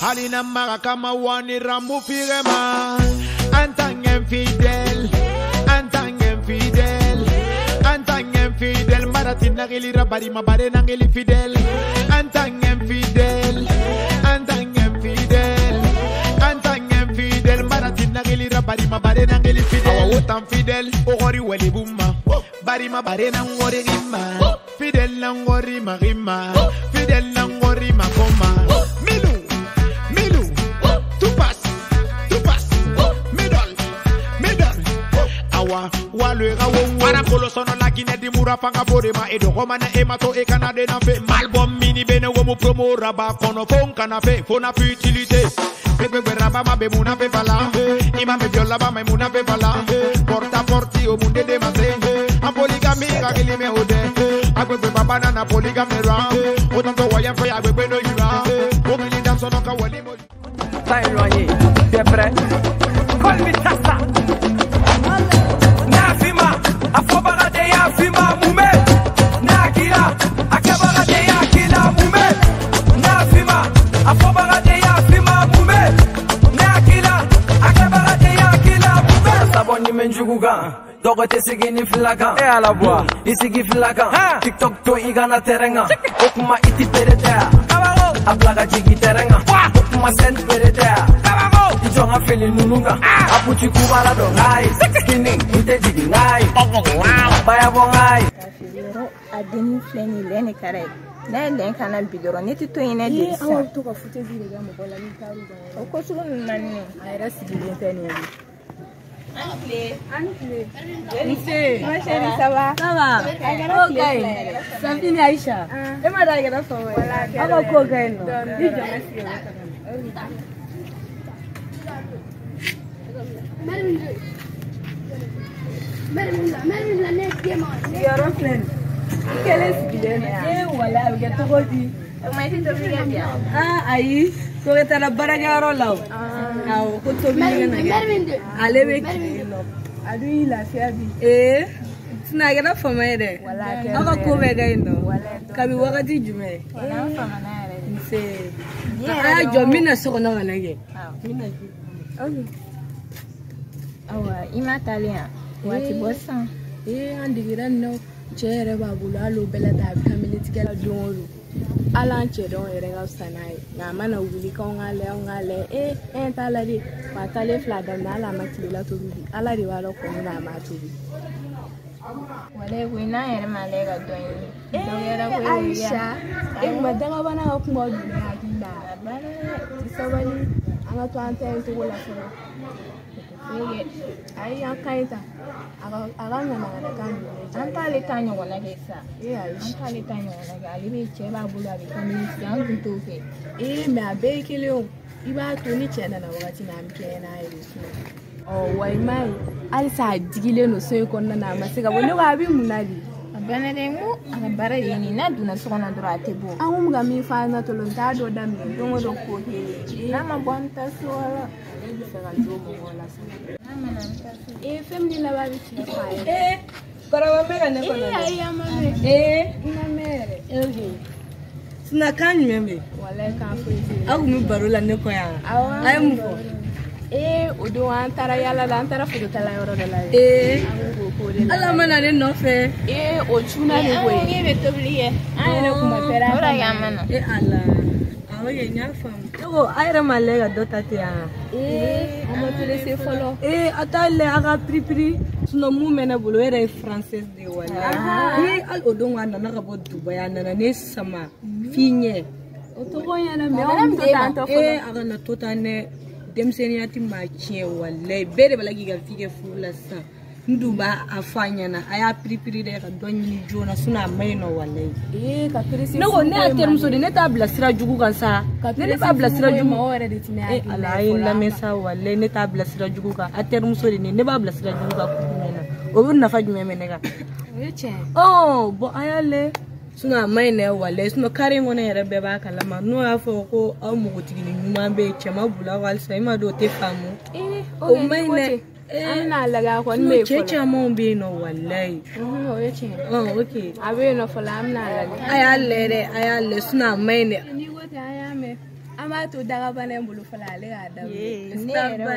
Halina mara kama wani rambu firema. Antang infidel, antang infidel, antang infidel. Maratina gili rabari mabare nangeli fidel. Antang infidel, antang infidel, antang infidel. Maratina gili rabari mabare nangeli fidel. Awa wotan fidel, ogori weli buma. Bari mabare nangori rima. Fidel nangori marima. Fidel nangori makoma. Milu, milu, tupas, tupas, middle, middle. Awa, walu rawo. Para polo sono la Guinée di mura fanga borema. Edo romana emato e canade na fe. Malbom mini bene womu promo raba kono fon canafe. Fona futilité. Bebe raba ma be muna fe fala. Ima me viola ba me muna fe fala. Porta porti o munde de mase. A polygamy kagili me ode. Agbegbe baba na polygamy ra. Otanto wayam fe agbegbe no yura. Obili dam sono ka wali mo. Pas éloigné, tu es prêt? Call me Tassa. Nafima, afobara de yafima mume. Nakila, akabara de yakila mume. Nafima, afobara de yafima mume. Nakila, akabara de yakila mume. Saboni menjuguga. Dɔgɔ tɛ sigi ni fila kan. E ala bɔ. I sigi fila kan. TikTok to i kana terrain kan. O kuma i ti pere tɛ yan. A bila ka jigin terrain kan. O kuma sɛn pere tɛ yan. I jɔ n ka fili ninnu kan. A puti kubara dɔn n'a ye. Skinny i tɛ jigin n'a ye. Baya bɔ n'a ye. A dennin filɛ nin ye lɛn de ka d'a ye. N'a ye lɛn kana bi dɔrɔn ne tɛ to yen dɛ de sisan. Aw bɛ to ka foutaise de kɛ mɔgɔ la n'i taar'u ka yɔrɔ. O ko sugu ninnu na nin ye. A yɛrɛ sigilen tɛ nin ye. Anne. Nse. Ma chérie, ça va? Ça va. Oh, gagne. Safine Aïcha. E ma da kɛra fama ye. Aw ka ko ka ɲi nɔ. I jɔ n ka sigi Sigiyɔrɔ filɛ nin ye. I kɛlen sigilen don yan. E wala a bɛ kɛ cogo di? O ma i tɛ tobili kɛ bi yan? Ah ayi. Ko bɛ taara baarakɛyɔrɔ la o. Awɔ ko tobili kɛ na kɛ. Ale bɛ tile nɔ. A dun y'i lafiya bi. Ee sinon a kɛra fama ye dɛ. Aw ka ko bɛɛ ka ɲi nɔ. Kabi wagati jumɛn? Wala an famana yɛrɛ de. Nse. A y'a jɔ n bɛ na so kɔnɔ ka na kɛ. N bɛ na ji. Awa i ma taalen yan? Waati bɔ sisan. Ee an degera nin na cɛ yɛrɛ b'a bolo hali o bɛɛ la ta a bɛ kameletigɛ la don o don. Hali an cɛ dɔw yɛrɛ ka fisa n'a ye nka a mana wuli k'anw k'a lajɛ anw k'a lajɛ ee e t'a la de wa taalen filɛ a daminɛ hali a ma tilela tobi bi ala de b'a dɔn kun min na a m'a tobi. Walayi koyi n'an yɛrɛ ma lajɛ ka dɔ ɲini. Dɔ kɛra ko ye Aïcha e ma dagabana ka kuma don ne hakili la. A banna dɛ. I sabali an ka to an ta in cogo la fɔlɔ. Ayi an ka ɲi ta a ka ŋanaŋanakan don ne An t'ale ta ɲɔgɔnna kɛ sa. Ee ayi. An t'ale ta ɲɔgɔnna kɛ ale bɛ cɛ b'a bolo a bɛ kamalen tigɛ an dun t'o fɛ. Ee mais a bɛɛ ye kelen o i b'a to ni cɛ nana wagati min an bɛ kɛɲɛ n'a ye de sinon. Ɔ wa i m'a ye halisa a digilen don so in kɔnɔna na a ma se ka bɔ ne ko a bɛ mun na de. A banna dɛ n ko a ka baara de ye nin ye n'a donna so kɔnɔ dɔrɔn a tɛ bɔ. An kun bɛ ka min fɔ a ɲɛna tɔlɔ n t'a dɔ daminɛ. Don o don ko kelen n'a ma bɔ an bɛ taa so wala. Ne bɛ fɛ ka jo mɔgɔw la sa. N'a ma na an bɛ taa so. Ee fɛn min laban bɛ tiɲɛ fɔ a ye. Ee Baraba bɛ ka ne kɔnɔ Ee dɛ. ayi an ma mɛn. Ee N ma mɛn yɛrɛ. Ok. Sinon kan jumɛn bɛ yen? Walayi kan foyi tɛ yen. Aw kun bɛ baro la ne kɔ yan. Awɔ A ye mun fɔ? Ee o don an taara yala la an taara forotala yɔrɔ dɔ la yen. Ee An ko k'o de la. ala ma na ne nɔfɛ. Ee o cunna de An ko koyi. k'e bɛ tobili kɛ. An yɛrɛ kun ma pɛrɛn a O de kama. kɛ an ma na. E ala. Awɔ kɛ n y'a faamu. Ne ko a yɛrɛ ma lajɛ ka dɔ ta ten yan. Ee an ma pressé fɔlɔ. Ee a t'a lajɛ a ka piripiri. Sinon mun bɛ ne bolo o yɛrɛ ye française de ye walayi. Ee hali o don a nana ka bɔ Dubayi a nana ne sama f'i ɲɛ. O tɔgɔ ɲɛna mais anw to t'an tɔ fɔlɔ. Ee a kana to tan dɛ. Denmisɛnninya ti maa tiɲɛ walayi bɛɛ de b'a la k'i ka vie kɛ furu la sisan. N dun b'a a fɔ a ɲɛna a y'a piripiri dɛ ka dɔ ɲini joona sinon a ma ɲi nɔ walayi. Ee ka pressé. Ne ko ne y'a terimuso de ye ne t'a bila sira jugu kan sa. Ne b'a bila sira jugu. Mɔgɔw yɛrɛ de tɛ ne Eh hakili ala la a ye n fɔlɔ. lamɛn sa walayi ne t'a bila sira jugu kan a terimuso de ye ne b'a bila sira jugu kan kun jumɛn na o bɛ nafa jumɛn bɛ ne kan. O ye tiɲɛ ye. Ɔ bɔn a y'a lajɛ sinon a ma ɲi dɛ walayi sinon carré in kɔnɔ yɛrɛ bɛɛ b'a kalama n'o y'a fɔ ko aw npogotiginin ɲuman bɛ yen cɛ ma bila aw halisa i m'a dɔn o tɛ faamu. Ee O ma ɲi dɛ. An bɛna a lajɛ a kɔni bɛ yen Cɛ fɔlɔ. camanw bɛ yen nɔ walayi. O ye tiɲɛ ye. Ɔ ok. A bɛ yen nɔ fɔlɔ an bɛna a lajɛ. A y'a lajɛ dɛ a y'a lajɛ sinon a ma ɲi dɛ. N'i ko ten an y'a mɛn. An b'a to dagabana in bolo fɔlɔ ale k'a daminɛ. Ne yɛrɛ wa.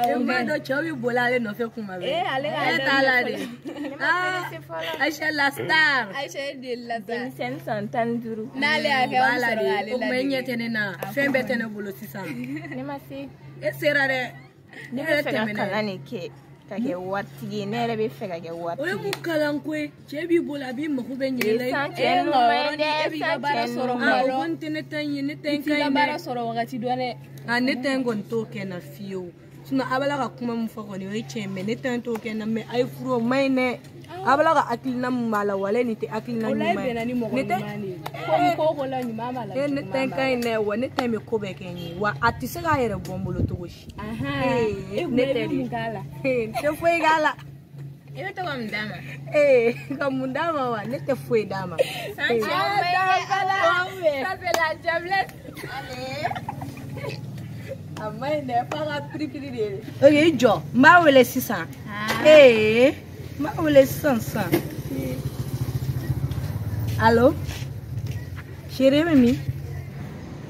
E m'a dɔn cɛw bɛ boli ale nɔfɛ kuma bɛɛ. Ee ale k'a E t'a la de. Ne ma pressé fɔlɔ. Aïcha la star. Aïcha e delila sa. Denmisɛnnin san 15. N'ale y'a kɛ an bɛ sɔrɔ k'ale O kuma e ɲɛ ladege. tɛ ne na. Fɛn bɛɛ tɛ ne bolo sisan. Ne ma se. E sera dɛ. Ne bɛ fɛ ka kalan de kɛ ka kɛ waritigi ye. Ne yɛrɛ bɛ fɛ ka kɛ O ye waritigi mun kalanko ye? Cɛ b'i bolo a b'i mako bɛ ɲɛ i la. ye. San E cɛ nka ninnu ma yɔrɔnin ɲi dɛ, e b'i ka san baara cɛ sɔrɔ ninnu kuma ma O ɲi. dɔ. kɔni tɛ ne ta in ye, ne ta I in t'i ka ka ɲi baara dɛ. sɔrɔ wagati dɔn dɛ. Ah, ne ta in kɔni t'o kɛ n na fiyewu. Sinon a b'ala ka kuma min fɔ kɔni o ye tiɲɛ mais ne ta in t'o kɛ n na mais a ye furu o ma ɲi dɛ. A b'ala ka hakilina min b'a la walayi nin tɛ hakilina O la e ɲuman ye. bɛnna ni mɔgɔ Ne tɛ ɲuman de ye. Komi ko o ko la ɲuman b'a la ne juguman ta in b'a ka la. ɲi dɛ wa ne ta in bɛ ko bɛɛ kɛ n ye wa a tɛ se k'a yɛrɛ bɔ n bolo cogo si. Ahan. Ee, E kun ne e tɛ bɛ de. mun k'a la? N tɛ foyi k'a la. I bɛ to ka mun d'a ma? Ee ka mun d'a ma wa ne tɛ foyi d'a ma. San cɛ ma ɲi dɛ, Ala. Ça c'est la diablesse. Allez. A ma ɲi dɛ f'a ka piripiri de. Ok i jɔ n b'a wele sisan. Ee n b'a wele sisan sisan. Allo chérie bɛ min?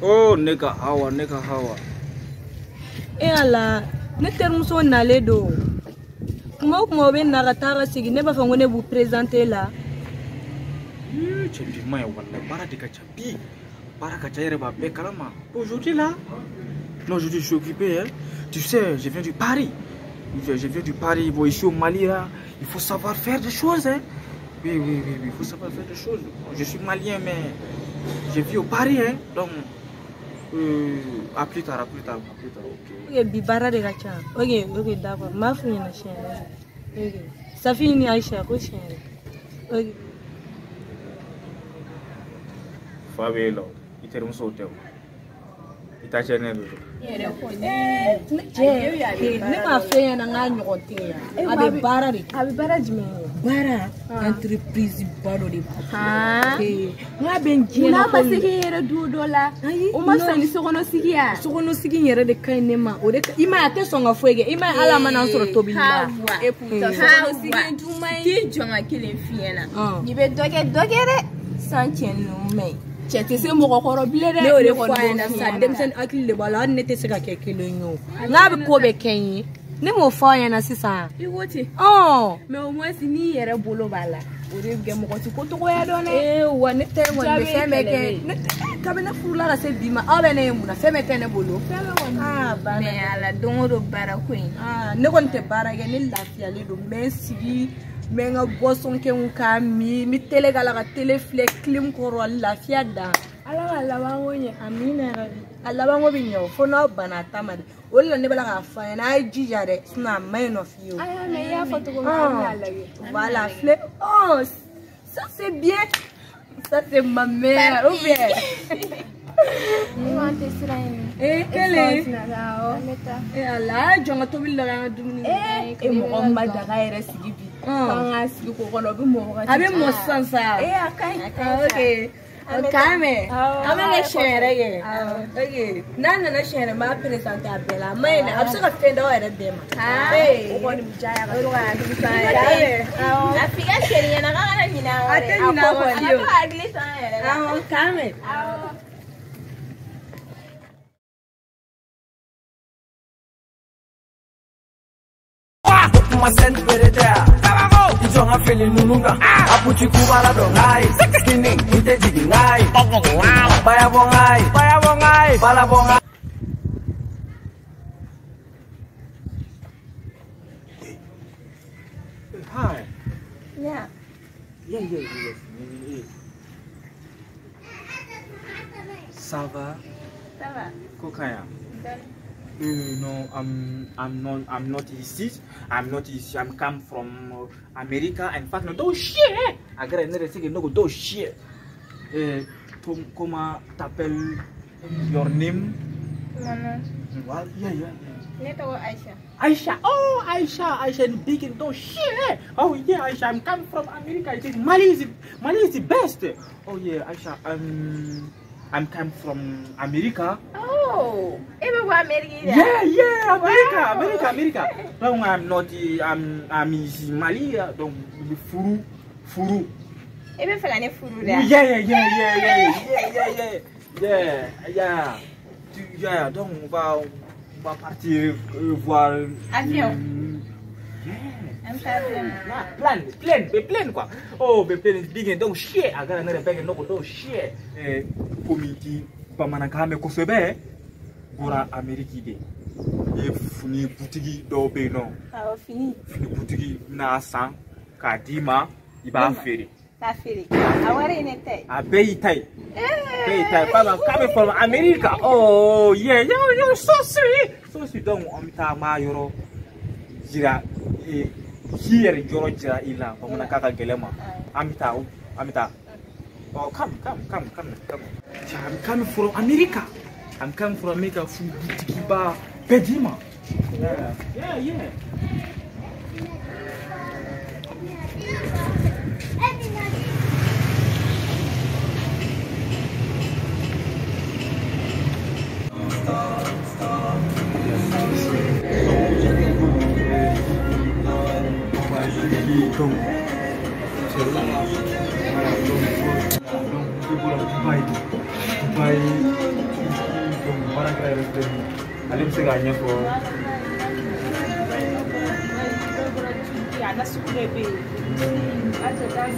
Oh, ne ka Hawa, ne ka Hawa. E ala ne terimuso nalen don. Kuma o kuma o bɛ na ka taa ka segin ne b'a fɔ ko ne b'u présenter la. Ih, cɛ bi ma ye walayi baara de ka ca bi. Baara ka ca i yɛrɛ b'a bɛɛ kalama. Aujourd'hui là, non aujourd'hui je suis occupé hein. Tu sais, je viens du Paris. Je viens du Paris. Bon, ici au Mali là, il faut savoir faire des choses hein. Oui, oui, oui, oui, il faut savoir faire des choses. Je suis malien mais je vis au Paris hein. Donc, à plus tard, à plus tard, à plus tard, ok. Ok bi baara de ka ca. Ok ok d'accord n b'a f'u ɲɛna siɲɛ wɛrɛ. Ok Safi ni Aïcha ko siɲɛ wɛrɛ. Ok. Fa bɛ e la o, i terimusow tɛ o. I ta cɛ ne de don. Yɛrɛ kɔni. Ne cɛ ne m'a f'e ɲɛna n k'a ɲɔgɔn tɛ yan. A bɛ baara de kɛ. A bɛ baara jumɛn kɛ? Baara entreprise ba dɔ de b'a bolo. Han. Ee n k'a bɛ n diɲɛ N'a na ma komi se k'e yɛrɛ du dɔ la. Ayi, O ma non. fisa ni sokɔnɔ sigi ya. Sokɔnɔ sigi in yɛrɛ de ka ɲi ne ma o de ka i ma ye a tɛ sɔn ka foyi kɛ i ma ye hali a mana n sɔrɔ tobili la. Hawa. Et pourtant sokɔnɔ sigi in dun man ɲi. K'i jɔ ka kelen f'i ɲɛna. Ɔn. N'i bɛ dɔ kɛ dɔ kɛ dɛ. San cɛ ninnu ma ɲi. Cɛ tɛ se mɔgɔ kɔrɔ bilen dɛ. Ne y'o de Ne fɔ kɔni a b'o ɲɛna f'i sisan ɲɛna. denmisɛnnin hakili de b'a la hali ne tɛ se ka kɛ kelen ye o n'a bɛ ko bɛɛ kɛ n ye ne m'o fɔ a ɲɛna sisan. I ko ten. Ɔn. Mais au moins n'i yɛrɛ bolo b'a la o de bɛ kɛ mɔgɔ ti ko togoya dɔn dɛ. Ee wa ne tɛ kɔni bɛ fɛn bɛɛ kɛ Jaabi ne tɛ kabini ne furula ka se bi ma aw bɛ ne ye mun na fɛn bɛɛ tɛ ne bolo. Fɛn bɛɛ kɔni. Aa banna. Mais ala don o don baara ko in. Aa ne kɔni tɛ baara kɛ ne lafiyalen don n bɛ n sigi n bɛ n ka boisson kɛ n k'a min n bɛ télé k'a la ka télé filɛ clim kɔrɔ lafiya dan. Ala ka labanko ɲɛ. Amina yarabi. A labanko bɛ ɲɛ o fo n'aw banna a ta ma de o de la ne bɛ la k'a fɔ a ɲɛna a ye jija dɛ sinon a ma ɲi nɔ fiyewu. An y'a mɛn i y'a fɔ cogo min na an bɛna lajɛ. Voilà, filɛ oh ça c'est bien ça c'est ma mère ou bien. Ne ko an tɛ sira ɲini. Eh kelen. An bɛ taa. Eh ala a ye jɔ n ka tobili la k'an ka dumuni kɛ. E mɔgɔ min ma daga yɛrɛ sigi bi. K'an k'a sigi ko kɔnɔ o bɛ mɔ wagati. A bɛ mɔ sisan sa. Ee a ka ɲi. Ah, ok. K'an mɛn. An bɛ kɛ siɲɛ wɛrɛ kɛ. Ok. N'a nana siɲɛ wɛrɛ n b'a présenter a bɛɛ la. A ma ɲi dɛ a bɛ se ka fɛn d'aw yɛrɛ bɛɛ ma. Ee. O kɔni bɛ diya ka to ka hakili to an yɛrɛ la. K'an mɛn. Awɔ. A f'i ka chérie ɲɛna k'a kana ɲinɛ an kɔ A dɛ. tɛ ɲinɛ an kɔ A ka fiyewu. to ka hakili to an yɛrɛ la. Awɔ k'an mɛn. Awɔ. Kuma sɛni bere tɛ yan. I jɔ n ka fili ninnu kan. A puti kubala dɔn n k'a ye. Kini i tɛ jigin n k'a ye. Bayabɔ n k'a ye. Bayabɔ n k'a ye. Balabɔ n k'a ye. Hi. Yeah. Yeah, yeah, yes. Yeah. Ça va? Ça va. Kokaya. Dɔɔni. Non, I'm not ici. I'm not ici. I'm come from America. In fact, no, don't shit. I got another thing. No, don't shit. Comment t'appelles? Your name? Mon nom. What? Yeah, yeah, yeah. Ne tɔgɔ Aïcha. Aisha. Oh, Aisha. Aisha in big and don't shit. Oh yeah, Aisha. I'm come from America. I think Mali is the best. Oh yeah, Aisha. I'm come from America. Oh, e bɛ bɔ Amérique de? Yeah, yeah, America, Wow. America, America. Donc I'm not, I'm ici Mali. Donc furu, furu. E bɛ fɛ ka ne furu de? Yeah, yeah, yeah, yeah, yeah, yeah, yeah, yeah, yeah, yeah. Yeah, donc on va partir voir. Avion. Yeah. Plane, quoi. Oh, the plane is big and don't shit. I got another bag and no don't shit. Community bamanankan mɛn kosɛbɛ bɔra Amérique de. I ye fini butigi dɔw bɛ yen nɔ. Awɔ, fini. Fini butigi bɛna san k'a d'i ma, i b'a feere. K'a feere. A wari ye ne ta ye. A bɛɛ y'i ta ye. Bɛɛ y'i ta ye. Pardon, k'a bɛ from Amérique. Oh yeah, yo yo, so sweet. So sweet. Donc an bɛ taa an b'a yɔrɔ jira. K'i yɛrɛ yɔrɔ jira i la bamanankan ka gɛlɛn ma. An bɛ taa. Oh, come. I'm coming from America. I'm coming from America. Fini butigi ba bɛɛ d'i ma. Yeah. Dubai, donc baara kɛra yɛrɛ filɛ nin ye. Ale bɛ se k'a ɲɛfɔ.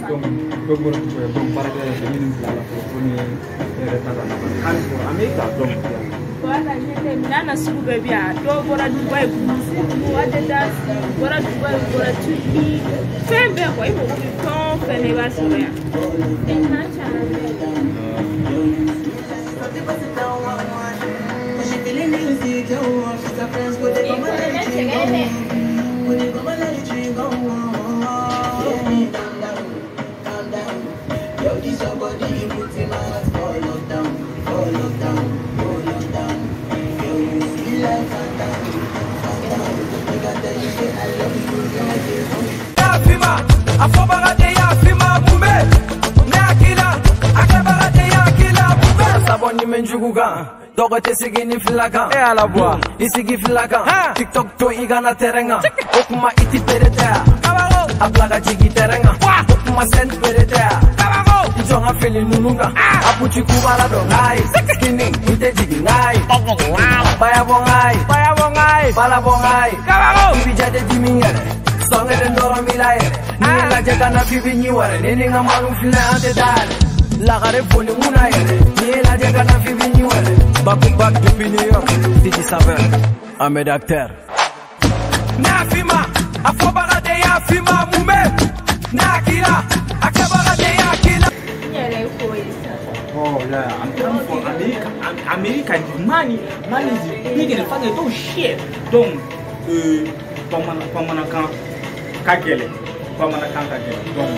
Donc bɛɛ bɔra Dubai, donc baara kɛra yɛrɛ filɛ nin bila la fɔlɔ fo ni yɛrɛ ta ka na. Hali sɔrɔ Amerika donc. Wala ɲɛ minɛn na sugu bɛɛ bɛ yan. Dɔw bɔra Dubai, Adidas, bɔra Dubai, bɔra Turki, fɛn bɛɛ quoi. I mago bɛ fɛn o fɛn na i b'a sɔrɔ yan. Dɔgɔ tɛ sigi ni fila kan, e ala bɔ i sigi fila kan, TikTok to i kana terrain kan, o kuma i ti bere tɛ yan, a bila ka jigin terrain kan, o kuma sɛn bere tɛ yan, i jɔ n ka fili ninnu kan, a puti kubala dɔn n'a ye, skinny i tɛ jigin n'a ye, baya bɔ n'a ye, bala bɔ n'a ye, i bi jate dimi yɛrɛ, sɔn kelen dɔrɔn b'i la yɛrɛ, n'i ye lajɛ ka na f'i bi ɲi wɛrɛ, ni ni n ka manu filɛ an tɛ taa yɛrɛ. Lagare foli mun na yɛrɛ, n'i ye lajɛ ka na f'i bi ɲi wɛrɛ. Back to back depuis New York, Didi Saveur, Ahmed Acteur. Nafima, a fɔbaga de y'a fima mun bɛ n'a k'i la, a kɛbaga de y'a k'i la. N yɛrɛ ye ko ye sisan. Oh yeah, I'm coming from America. America, money is big in the fact that don't shit. Donc, bamanankan ka gɛlɛn, bamanankan ka gɛlɛn. Donc,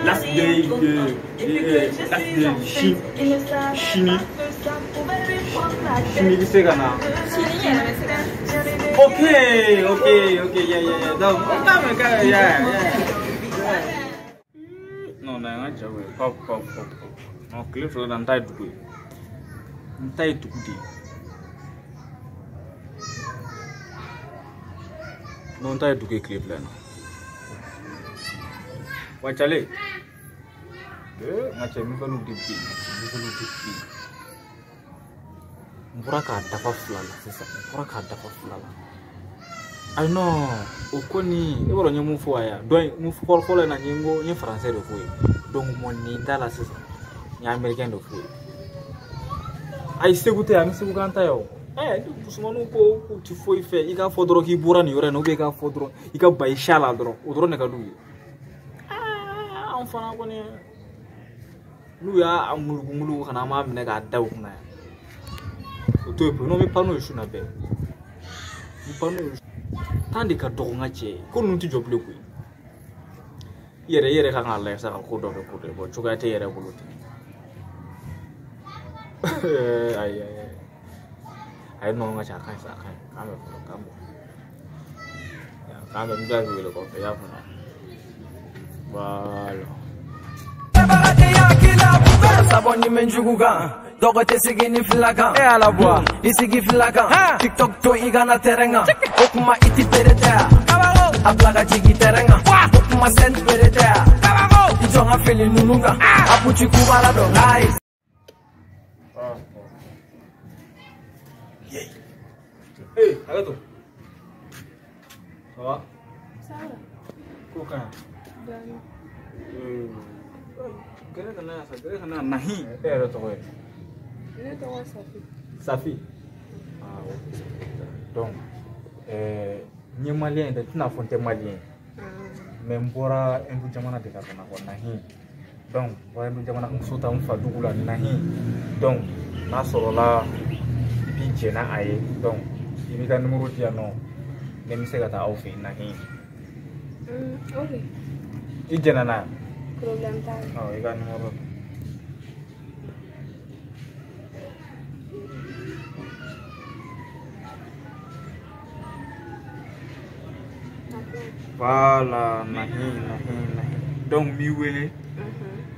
last day Chini bɛ se ka na. Chini yɛrɛ bɛ se ka. Okay, yeah. Donc, yeah. Non, n ka cɛ ko ye pop. Non, tile fila na n ta ye dugu ye. N ta ye dugu de ye. Non, n ta ye dugu ye tile fila in na. Wa cale. N ka cɛ nouvelle de bɛ yen, nouvelle de bɛ yen. N bɔra k'a dafa fila la sisan, n bɔra k'a dafa fila la. Ayi non, o kɔni e b'a dɔn n ye mun fɔ a ye donc n fɔlɔ fɔlɔ in na n ye n ko n ye français de f'o ye. Donc mɔni t'a la sisan, n ye américain de f'o ye. Ayi Segu tɛ yan, an bɛ Segu k'an ta ye o. Musomaninw ko k'u ti foyi fɛ, i k'a fɔ dɔrɔn k'i bɔra nin yɔrɔ in na, ou bien i k'a fɔ dɔrɔn i ka ba i siya la dɔrɔn, o dɔrɔn de ka d'u ye. Anw fana kɔni n'u y'a muluku ka na an b'a minɛ k'a da u kunna yan. O to yen pewu, n'o bɛ pan n'o ye su na bɛɛ. N bɛ pan n'o ye. Tan de ka dɔgɔ n ka cɛ ye, ko ninnu tɛ jɔ bilen koyi. I yɛrɛ kan k'a lajɛ sa ka ko dɔ kɛ ko dɔ ye, bɔn cogoya tɛ e yɛrɛ bolo ten. Ayi. Ayi non n ka cɛ a ka ɲi sa, a ka ɲi. K'an bɛn fɔlɔ, k'an bɛn. K'an bɛn, n bɛ tila k'i wele kɔfɛ, i y'a faamuya. Voilà. Sabɔ ni mɛ jugu kan, dɔgɔ tɛ sigi ni fila kan, e ala bɔ i sigi fila kan, TikTok to i kana terrain kan, o kuma i ti bere tɛ yan, a bila ka jigin terrain kan, o kuma sɛn bere tɛ yan, i jɔ n ka fili ninnu kan, a puti kubala dɔn n'a ye. Eh, hakɛ to. Ça va? Ça va. Ko ka ɲi? Dɔɔni. Gɛrɛ ka na yan sa, gɛrɛ ka na yan. Nahi. E yɛrɛ tɔgɔ ye? Ne tɔgɔ Safi. Safi. Ah, ok. Donc, n ye malien ye dɛ, n tɛna fɔ n tɛ malien ye. Mais n bɔra Inde jamana de la ka na quoi, Nahi. Donc, n bɔra Inde jamana muso ta n fa dugu la, Nahi. Donc, n'a sɔrɔla i b'i jɛn n'a ye, donc i b'i ka numéro di yan nɔ, ne bɛ se ka taa aw fɛ yen, Nahi. Ok. I jɛnna n'a ye? Problème t'a la. Awɔ, i ka numéro. Voilà, Nahi, Nahi, Nahi. Donc, n b'i wele.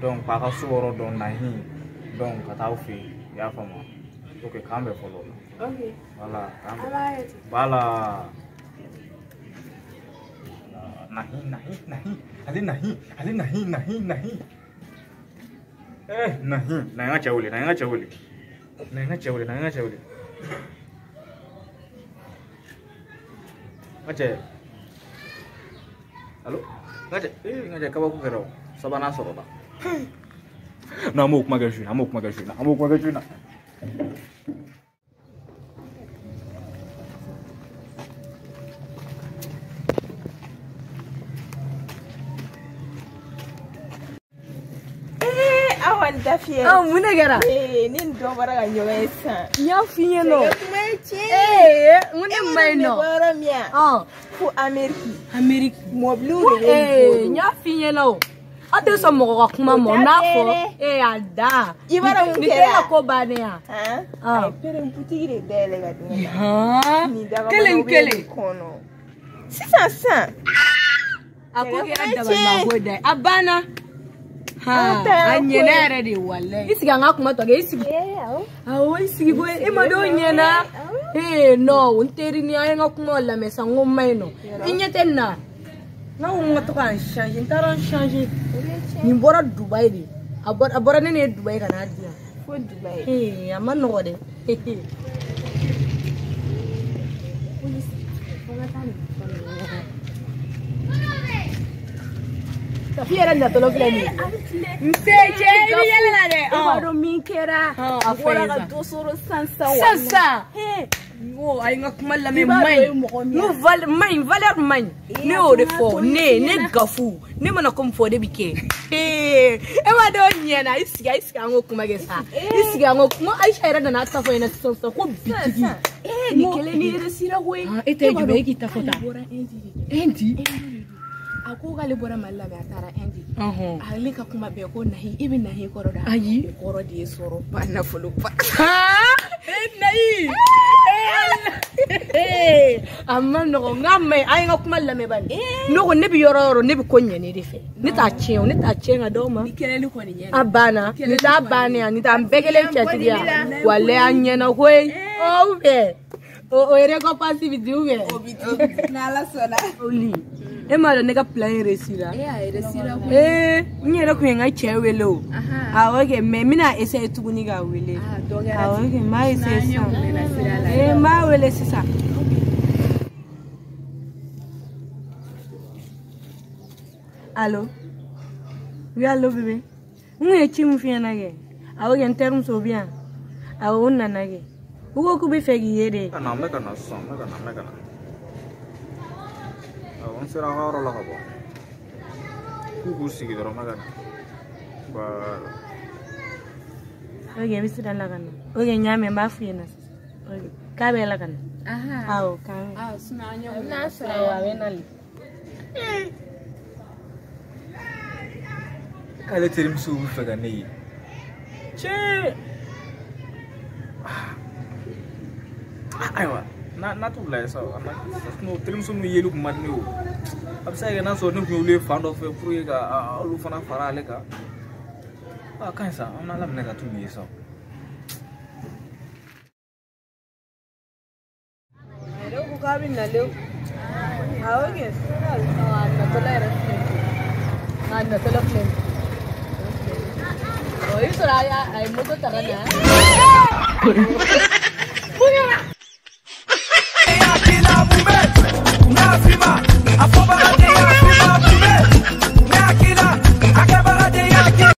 Donc, k'a ka so yɔrɔ dɔn, Nahi. Donc, ka taa aw fɛ yen, i y'a faamu? Ok, k'an bɛn fɔlɔ. Ok. Voilà, k'an An bɛn. b'a kɛ ten. Voilà. Nahi, Nahi, Nahi. Ale Nahi, ale Nahi, Nahi, Nahi. Eh, Nahi. Na n ka cɛ wele, na n ka cɛ wele. Na n ka cɛ wele, na n ka cɛ wele. N ka cɛ. Allo? N ka cɛ, eh, n ka cɛ kabako kɛra o. Sabanan sɔrɔla. Non, an b'o kuma kɛ su in na, an b'o kuma kɛ su in na, an b'o kuma kɛ su in na. Awa n da fiyɛ. Ɔ, mun de kɛra? Ee, ne ni dɔ bɔra ka ɲɔgɔn ye sisan. N y'a f'i ɲɛna o. Cɛ kuma ye tiɲɛ. Ee, n ko ne ma ɲi E nɔ. bɔ yɔrɔ min yan? Ɔn. Fo Amérique. Amérique. Mɔbiliw de bɛ Ee, nin n y'a f'i ɲɛna o. Aw tɛ sɔn mɔgɔ ka kuma ma, O n t'a b'a fɔ. bɛɛ dɛ. Ee, a da. I b'a dɔn mun Nin tɛ kɛra? e ka ko bannen ya? Han? Ah. A ye pɛrɛn butigi de dayɛlɛ ka di ne ma. Han? Nin dagabanaw Kelen bɛ kelen. nin kɔnɔ. Sisan sisan. A ko Cɛ kɛra kuma ye dabalimako da ye. A banna. An ta A y'an ko ɲɛna ye. yɛrɛ de walayi. I sigi an ka kuma tɔ kɛ, i sigi. Ee, awɔ. Awɔ, i sigi koyi. E ma dɔn ɲɛna. Ee, non, n teri ni an ye n ka kumaw lamɛn sisan, n ko n ma ɲi nɔ. I ɲɛ tɛ nin na. N ko n ka to ka n changer, n taara n changer. Nin bɔra Dubayi de. A bɔra ne ne ye Dubayi ka n'a di yan. Fo Dubayi. Ee, a ma nɔgɔ dɛ. Safi yɛrɛ natɔla filɛ nin ye. Nse cɛ, i bɛ yɛlɛ la dɛ. E b'a dɔn min kɛra? A N fɔ bɔra ye ka sa. dɔ sɔrɔ sisan sisan. Sisan sisan. N ko a ye n ka kuma lamɛn I b'a ma dɔn ɲi. e mɔgɔ min N ko ma ɲi, valeur ma ɲi. Ne y'o de fɔ, ne Gafu, ne mana ko min fɔ o de bi kɛ. E b'a dɔn o ɲɛna, i sigi, i sigi an k'o kuma kɛ sa. I sigi an k'o kuma, Ayisa yɛrɛ nana ta fɔ n ɲɛna sisan sisan ko bitigi. Ee, nin kelen ni réussira koyi. E tɛ jumɛn ye k'i ta fɔ tan? Bɔra Inde de. Inde? A ko k'ale bɔra Mali la mais a taara Inde. Ɔhɔn. Ale ka kuma bɛɛ ko Nahi, e bɛ Nahi kɔrɔ dɔn? Ayi. O kɔrɔ de ye sɔrɔ ba nafolo ba. Han? E Nahi! Ee, a ma nɔgɔn, n k'a ma ɲi, an ye n ka kuma lamɛn bani. Ne ko ne bɛ yɔrɔ o yɔrɔ, ne bɛ ko ɲɛ ne de fɛ. Ne t'a tiɲɛ o, ne t'a tiɲɛ ka d'aw ma. Ni kɛlɛli kɔni ɲɛna. A banna, nin t'a bannen ya, nin t'an bɛɛ kelen cɛtigi ya. Walayi a ɲɛna koyi. Ɔ ou bien, o récompense bi di ou bien? O bi di. N'Ala sɔnna. Oli, e m'a dɔn ne ka plan réussira. E a réussira koyi. Ee, n yɛrɛ kun ye n ka cɛ wele o. Ahan. Awɔ kɛ, mais n bɛna essayer tuguni k'a wele. Ah, dɔ kɛra Awɔ ten. kɛ, n b'a essayer N'an sisan. ɲɛ mɛnna sira la. Ee, n b'a wele sisan. Allo? Oui, allo bébé. N kun ye ci min f'i ɲɛna kɛ. Awɔ kɛ, n terimuso bɛ yan. Awɔ, o nana kɛ. U ko k'u bɛ fɛ k'i ye de. Ka na, n bɛ ka na sisan, n bɛ ka na, n bɛ ka na. Awɔ, n sera a ka yɔrɔ la ka bɔ. K'u k'u sigi dɔrɔn, n bɛ ka na. Voilà. Ok, n bɛ sira la ka na. Ok, n y'a mɛn, n b'a f'u ɲɛna sisan. Ok, k'a bɛ la ka na. Ahan. Awɔ, k'an bɛn. Ah, sinon an ɲɛ N'a sɔrɔ. Awɔ, a bɛ na le. K'ale terimuso bɛ fɛ ka ne ye. Cɛ! Ayiwa, n'a t'u lajɛ sa, sinon terimuso ninnu yeli kun man di ne ye o. A bɛ se ka kɛ n'a sɔrɔ ne kun y'olu ye fan dɔ fɛ pour que ka olu fana fara ale kan. A ka ɲi sa, an b'a laminɛ ka t'u ye sa. A yɛrɛ ko k'a bɛ nalen o. Awɔ kɛ, a natɔla yɛrɛ filɛ nin ye. A natɔla filɛ nin ye. Ɔ, i bɛ sɔrɔ a ye moto ta ka na.